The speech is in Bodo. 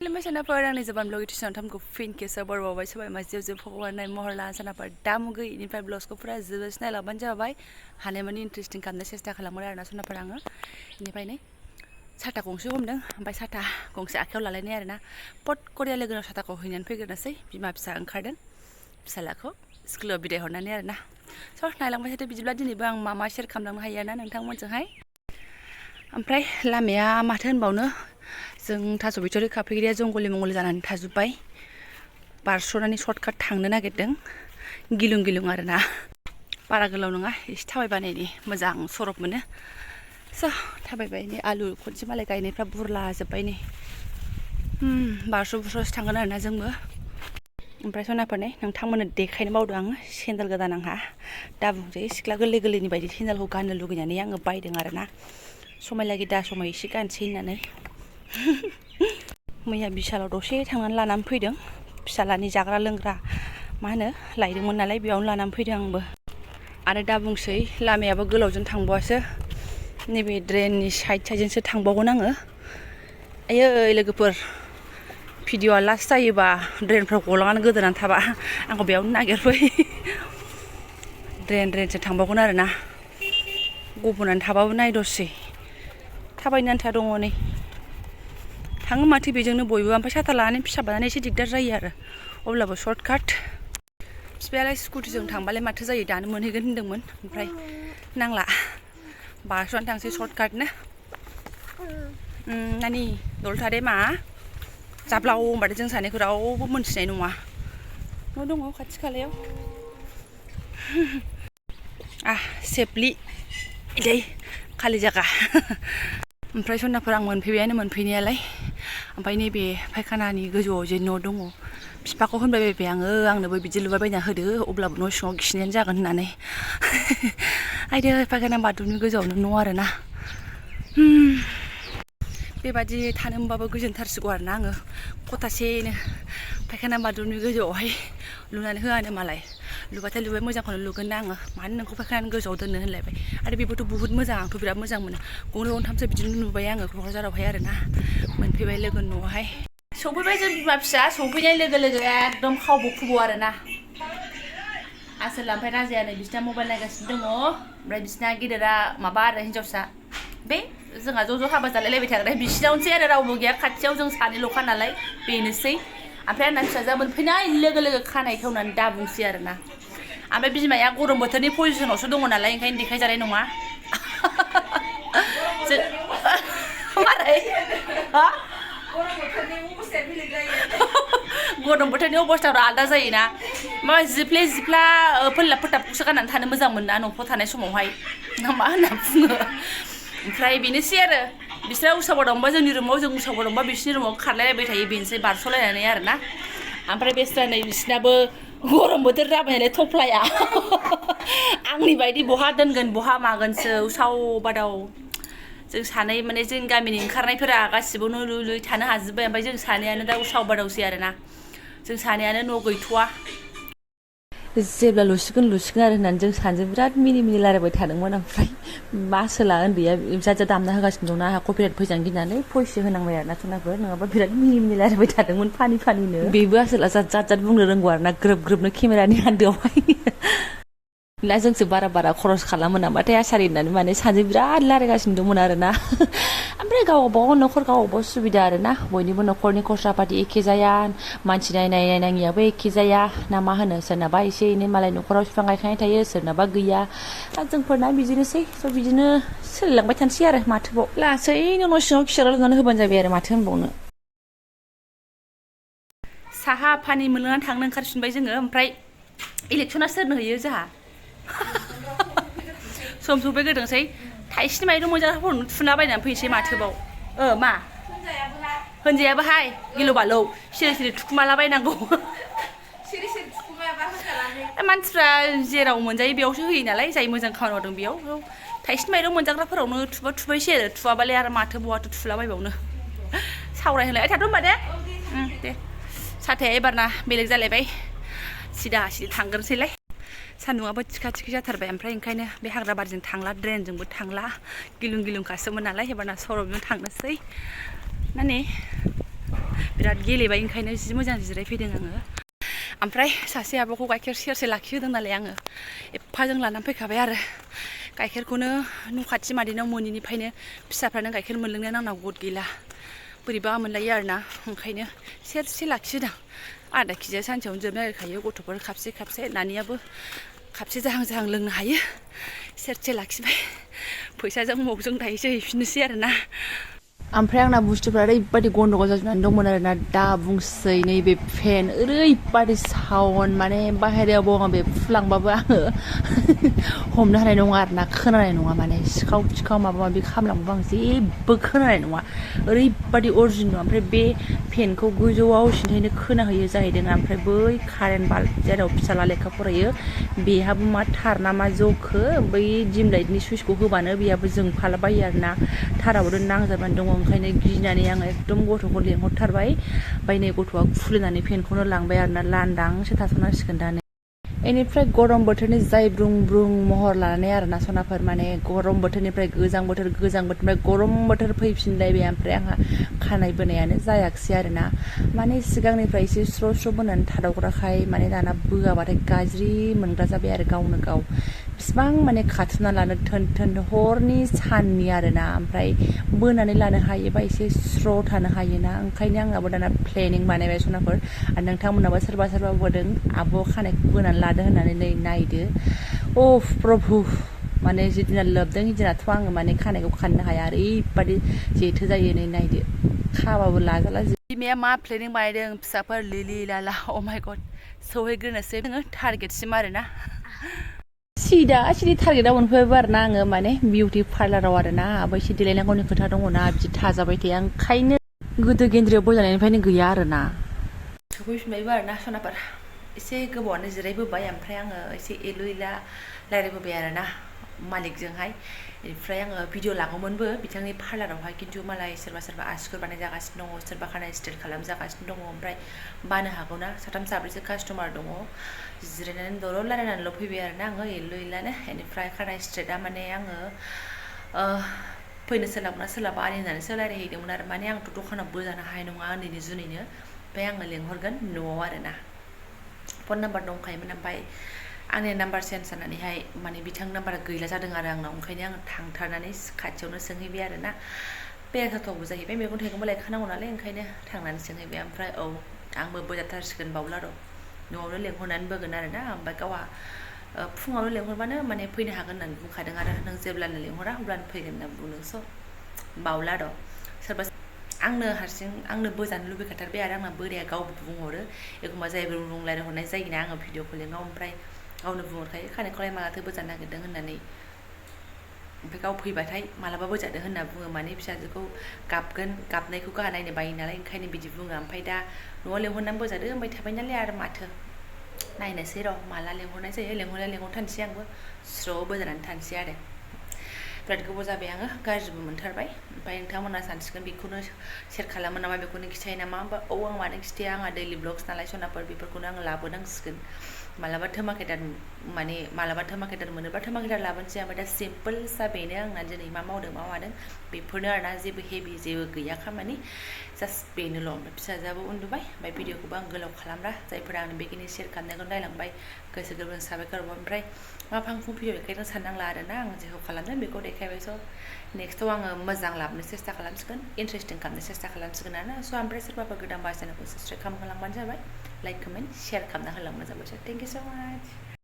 Limasanapar ang Jobanivlog ito sa tamko fin kesa barwawai sabay masjid phogwan nai mohorla sanapar damugo inifai vlogs ko pura jebes nai laban jabai hanemani interesting kamna sesta khalamो आरोना sanapar आङो इनिफ्राय नै साथा गंसे हमदों ओमफ्राय साथा गंसे आखायाव लालायनाय आरोना पट करिया लोगोनाव साथाखौ हैनानै फैग्रोनोसै बिमा फिसा ओंखारदों फिसालाखौ स्कुलाव बिदाय हरनानै आरोना स नायलांबाय थादो बिदिब्ला दिनैबो आं मा शेयार खालामलांनो हायो ना नोंथांमोनजोंहाय ओमफ्राय लामाया माथो होनबावनो जों थास' बिथ'रि खाफैग्राया जंगलि मंगलि जानानै थाजोब्बाय बारस'नानै सर्टकाट थांनो नागिरदों गिलुं गिलुं आरोना बारा गोलाव नङा एसे थाबायबानायनि मोजां सरब मोनो स' थाबायबाय नै आलु खनसे मालाय गायनायफ्रा बुरला जोब्बाय नै बारस' बुरस'सो थांगोन आरोना जोंबो ओमफ्राय सनाफोर नै नोंथांमोननो देखायनो बावदों आङो सेन्देल गोदान आंहा दा बुंसै सिख्ला गोरलै गोरलैनि बायदि सेन्देलखौ गाननो लुगैनानै आङो बायदों आरोना समायलागि दा समाय एसे गानसै होननानै मैया बिशालाव दसे थांनानै लानानै फैदों फिसालानि जाग्रा लोंग्रा मा होनो लायदोंमोन नालाय बेयावनो लानानै फैदों आंबो आरो दा बुंसै लामायाबो गोलावजों थांबावासो नैबे ड्रेननि साइडजोंसो थांबावगोन आङो आयै लोगोफोर भिडिअ'आ लास्ट जायोबा ड्रेनफ्राव गलांनानै गोदोनानै थाबा आंखौ बेयावनो नागिरफै ड्रेनसो थांबावगोन आरोना गब'नानै थाबाबो नाय दसे थाबायनो आन्था दङ नै थाङो माथो बेजोंनो बयबो ओमफ्राय साथा लानानै फिसा बानानै एसे दिगदार जायो आरो अब्लाबो सर्टकाट बिफायालाय स्कुटिजों थांबालाय माथो जायो दानो मोनहैगोन होन्दोंमोन ओमफ्राय नांला बारस'नानै थांसै सर्टकाटनो नानि दल थादे मा जाब्लाव होनबाथाय जों सानैखौ रावबो मोनथिनाय नङा न' दङ खाथि खालायाव सेफलि दै खालि जागा ओमफ्राय सनाफोर आं मोनफैनायालाय ओमफ्राय नैबे फायखानानि गोजौआव जे न' दङ बिफाखौ होनबाय बायबाय आङो आंनोबो बिदि लुबायबायना होदो अब्लाबो न' सिङाव खिनायानो जागोन होननानै आयदै फायखाना बाथरुमनि गोजौआवनो न' आरोना बेबादि थानो मोनबाबो गोजोनथारसिगौ आरोना आङो खथासेनो फायखाना बाथरुमनि गोजौआवहाय लुनानै होआनो मालाय लुबाथाय लुबाय मोजांखौनो लुगोन ना आङो मानो नोंखौ फायखानानि गोजौआव दोननो होनलायबाय आरो बेबोथ' बुहुत मोजां आंथ' बिराद मोजां मोनो गंनै गंथामसो बिदिनो नुबाय आङो क'क्राझारावहाय आरोना मोनफैबाय लोगो न'आवहाय सफैबाय जों बिमा फिसा सफैनाय लोगो लोगो एकदम खावब' खुब' आरोना आसोला ओमफ्राय राजाया नै बिसिना मबाइल नायगासिनो दङ ओमफ्राय बिसिना गेदेरा माबा आरो हिन्जावसा बे जोंहा ज' ज' हाबा जालायलायबाय थाग्रा बिसिनावनोसै आरो रावबो गैया खाथियाव जों सानैल'खा नालाय बेनोसै ओमफ्राय आंना फिसाजोआ मोनफैनाय लोगो लोगो खानाय खेवनानै दा बुंसै आरोना ओमफ्राय बिमाया गरम बोथोरनि पजिसनावसो दङ नालाय ओंखायनो देखायजानाय नङा मारै गरम बोथोरनि अबस्थाफ्रा आलादा जायोना मा जिफ्ले जिफ्ला फोनलाब फोथाबखौसो गाननानै थानो मोजां मोना न'फ्राव थानाय समावहाय मा होनना बुङो ओमफ्राय बेनोसै आरो बिसोरा उसाव दंबा जोंनि रुमाव जों उसाव दंबा बिसिनि रुमाव खारलायलायबाय थायो बेनोसै बारस'लायनानै आरोना ओमफ्राय बेस्रा नै बिसिनाबो गरम बोथोर जाबाय नालाय थफ्लाया आंनि बायदि बहा दोनगोन बहा मागोनसो उसाव बादाव जों सानै माने जों गामिनि ओंखारनायफोरा गासिबो न' लुयै थानो हाजोब्बाय ओमफ्राय जों सानैयानो दा उसाव बादावसै आरोना जों सानैयानो न' गैथ'वा जेब्ला लुसिगोन आरो होननानै जों सानैजों बिराद मिनि रायलायबाय थादोंमोन ओमफ्राय मासोला उन्दैया जा दामना होगासिनो दंना आंहा कपिराइट फैजानो गिनानै भइससो होनांबाय आरोना सनाफोर नङाबा बिराद मिनि रायलायबाय थादोंमोन फानिनो बेबो आसोला जात बुंनो रोंगौ आरोना ग्रोबनो केमेरानि आन्दोआवहाय ना जोंसो बारा खरस खालामो नामाथाय आसारि होननानै माने सानैजों बिराद रायलायगासिनो दंमोन आरोना ओमफ्राय गावबागाव न'खर गावबागाव सुबिदा आरोना बयनिबो न'खरनि खरसा पाति एखे जाया मानसि नायनाङियाबो एखे जाया ना मा होनो सोरनाबा एसे एनै मालाय न'खराव बिफां गायखानाय थायो सोरनाबा गैया दा जोंफोरना बिदिनोसै स' बिदिनो सोलिलांबाय थानोसै आरो माथोबाव लासैनो न' सिङाव खिसारा लुनानै होबानो जाबाय आरो माथो होनबावनो साहा पानि मोनलोंनानै थांनो ओंखारफिनबाय जोङो ओमफ्राय इलेक्सना सोरनो होयो जोंहा सम सफैग्रोदोंसै थाइसेनि माइरं मोनजाग्राफोरनो थुना बायनानै फैनोसै माथोबाव मा होनजायाबोहाय गिलु बालौ सिरि थुखुमालाबायनांगौ मानसिफ्रा जेराव मोनजायो बेयावसो होयो नालाय जाय मोजां खामानि मावदों बेयाव थाइसेनि माइरं मोनजाग्राफोरावनो थुबायसै आरो थुवाबालाय आरो माथो बहाथो थुलाबायबावनो सावरायहोलाय थाथ' होनबा दे साथाया एबारना बेलेग जालायबाय सिदा थांग्रोसैलाय सान्दुंआबो थिखा जाथारबाय ओमफ्राय ओंखायनो बे हाग्रा बारिजों थांला ड्रेनजोंबो थांला गिलुं गिलुंखासोमोन नालाय एबारना सरबजों थांनोसै नानि बिराद गेलेबाय ओंखायनो जि मोजां जिरायफैदों आङो ओमफ्राय सासे आब'खौ गाइखेर सेरसे लाखिहोदों नालाय आङो एफाजों लानानै फैखाबाय आरो गाइखेरखौनो न' खाथि मादैनाव मोनिनिफ्रायनो फिसाफ्रानो गाइखेर मोनलोंनाया आंनाव गद गैला बोरैबा मोनलायो आरोना ओंखायनो सेरसे लाखिहोदों आधा केजिया सानसेयावनो जोबनो नागिरखायो गथ'फोर खाबसे नानियाबो खाबसे जाहां लोंनो हायो सेरसे लाखिबाय फैसाजों मगजों दायोसो हैफिननोसै आरोना ओमफ्राय आंना बुस्थुफ्रा ओरैबायदि गन्डगल जाजोबनानै दंमोन आरोना दा बुंसै नैबे फेन ओरैबायदि साउन्ड माने बाहेरायाव बाव आं बे फुलांबाबो आङो हमनो हानाय नङा आरोना खोनानाय नङा माने सिखाव माबा माबि खालामलांबाबो आं जेबो खोनानाय नङा ओरैबायदि अरिजिनल ओमफ्राय बे फेनखौ गोजौआव सिन्थायनो खोनाहैयो जाहैदों ओमफ्राय बै कारेन्ट बाल्ब जेराव फिसाला लेखा फरायो बेहाबो मा थार ना मा जखो बै डिम लाइटनि सुइचखौ होबानो बेहाबो जोंफालाबायो आरोना थाराबो नांजाबानो दङ ओंखायनो गिनानै आङो एकदम गथ'खौ लेंहरथारबाय ओमफ्राय नै गथ'आ खुलिनानै फेनखौनो लांबाय आरोना लांदांसो थाथ'नांसिगोन दा बेनिफ्राय गरम बोथोरनि जाय ब्रुं महर लानानै आरोना सनाफोर माने गरम बोथोरनिफ्राय गोजां बोथोरनिफ्राय गरम बोथोर फैफिनलायबाय ओमफ्राय आंहा खानाय बोनायानो जायाखिसै आरोना माने सिगांनिफ्राय एसे स्र' बोनानै थादावग्राखाय माने दाना बोआबाथाय गाज्रि मोनग्रा जाबाय आरो गावनो गाव बिसिबां माने खाथुमना लानो थोन हरनि साननि आरोना ओमफ्राय बोनानै लानो हायोबा एसे स्र' थानो हायोना ओंखायनो आंनाबो दाना प्लेनिं बानायबाय सनाफोर आरो नोंथांमोनाबो सोरबा बोदों आब' खानायखौ बोनानै लादो होननानै नै नायदो अफ प्रभु माने जिदिना लोबदों हिदिनाथ' आङो माने खानायखौ खाननो हाया ओरैबादि जेथो जायो नै नायदो खाबाबो लाजाला बिमाया मा प्लेनिं बानायदों फिसाफोर लिलि लाला अ माय गड सौहैग्रोनोसै जोङो टारगेटसिम आरोना सिदा टारगेटआव मोनफैबाय आरोना आङो माने बिउटि पार्लाराव आरोना आबो एसे देलायनांगौनि खोथा दङना बिदि थाजाबाय थाया ओंखायनो गोदो गेन्द्रियाव बोजानायनिफ्रायनो गैया आरोना सफैफिनबायबो आरोना सनाफोर एसे गोबावानो जिरायबोबाय ओमफ्राय आङो एसे एलु एला रायज्लायबोबाय आरोना मालिकजोंहाय बेनिफ्राय आङो भिडिअ लागौमोनबो बिथांनि पार्लारावहाय खिन्थु मालाय सोरबा आसिगुर बानाय जागासिनो दङ सोरबा खानाय स्ट्रेट खालामजागासिनो दङ ओमफ्राय बानो हागौना साथाम साब्रैसो कास्टमार दङ जिरायनानै दलर रायलायनानैल' फैबाय आरोना आङो एलु एलानो बेनिफ्राय खानाय स्ट्रेटआ माने आङो फैनो सोलाबा आनि होननानैसो रायलायहैदोंमोन आरो माने आंथ' दखानाव बोजानो हानाय नङा उन्दैनि जुनैनो ओमफ्राय आङो लेंहरगोन न'आव आरोना फन नाम्बार दंखायोमोन ओमफ्राय आंनि नाम्बार चेन्ज जानानैहाय माने बिथांनि नाम्बारा गैला जादों आरो आंनाव ओंखायनो आङो थांथारनानै खाथियावनो सोंहैबाय आरोना बेरायथावथावबो जाहैबाय मैगं थाइगंबो लायखानांगौ नालाय ओंखायनो थांनानै सोंहैबाय ओमफ्राय औ आंबो बोजाथारसिगोन बावला र' न'आवनो लेंहरनानै बोगोन आरोना ओमफ्राय गावहा फुङावनो लेंहरबानो माने फैनो हागोन होननानै बुंखादों आरो नों जेब्लानो लेंहरा अब्लानो फैगोन होनना बुंदों स' बावला र' सोरबा आंनो बोजानो लुबैखाथारबाय आरो आंना बोराया गावबो बुंहरो एखमबा जाय बुं रायहरनाय जायोना आङो भिडिअ कलिङाव ओमफ्राय गावनो बुंहरखायो खानायखौलाय मालाथो बोजानो नागिरदों होननानै ओमफ्राय गाव फैबाथाय मालाबा बोजादो होनना बुङो माने फिसाजोखौ गाबनायखौ गाहा नायनो बायो नालाय ओंखायनो बिदि बुङो ओमफ्राय दा न'आव लेंहरनानै बोजादो होनबाय थाबाय नालाय आरो माथो नायनोसै र' माला लेंहरनाय जायो लेंहरथारनोसै आंबो स्र' बोजानानै थानोसै आरो बिराद गोबाव जाबाय आङो गाज्रिबो मोनथारबाय ओमफ्राय नोंथांमोना सानसिगोन बेखौनो सेयार खालामो नामा बेखौनो खिथायो नामा होमबा औ आं मानो खिथाया आंहा दैलि ब्लग्स नालाय सनाफोर बेफोरखौनो आङो लाबोनांसिगोन मालाबा धमाकेदार मोनोबा धमाकेदार लाबोनोसै ओमफ्राय दा सिम्पोलसा बेनो आंना दिनै मा मावदों मा मादों बेफोरनो आरोना जेबो हेभि जेबो गैया खामानि जास्ट बेनोल' ओमफ्राय फिसाजोआबो उन्दुबाय ओमफ्राय भिडिअखौबो आं गोलाव खालामला जायफोरा आंनो बेखिनि सेयार खालामनायखौ नायलांबाय गोसो गोरबोजों साबायखर ओमफ्राय मा फांफुं भिडिअ देखायनो साननांला आरोना आं जेखौ खालामदों बेखौ देखायबाय स' नेक्स्टआव आङो मोजां लाबोनो सेस्था खालामसिगोन इन्टारेस्टिं खालामनो सेस्था खालामसिगोन आरोना स' ओमफ्राय सोरबाफोर गोदान बास चेनेलखौ साबसक्राइब खालामलांबानो जाबाय लाइक कमेन्ट शेयार खालामना होलांबानो जाबाय स' थेंक इउ स' माच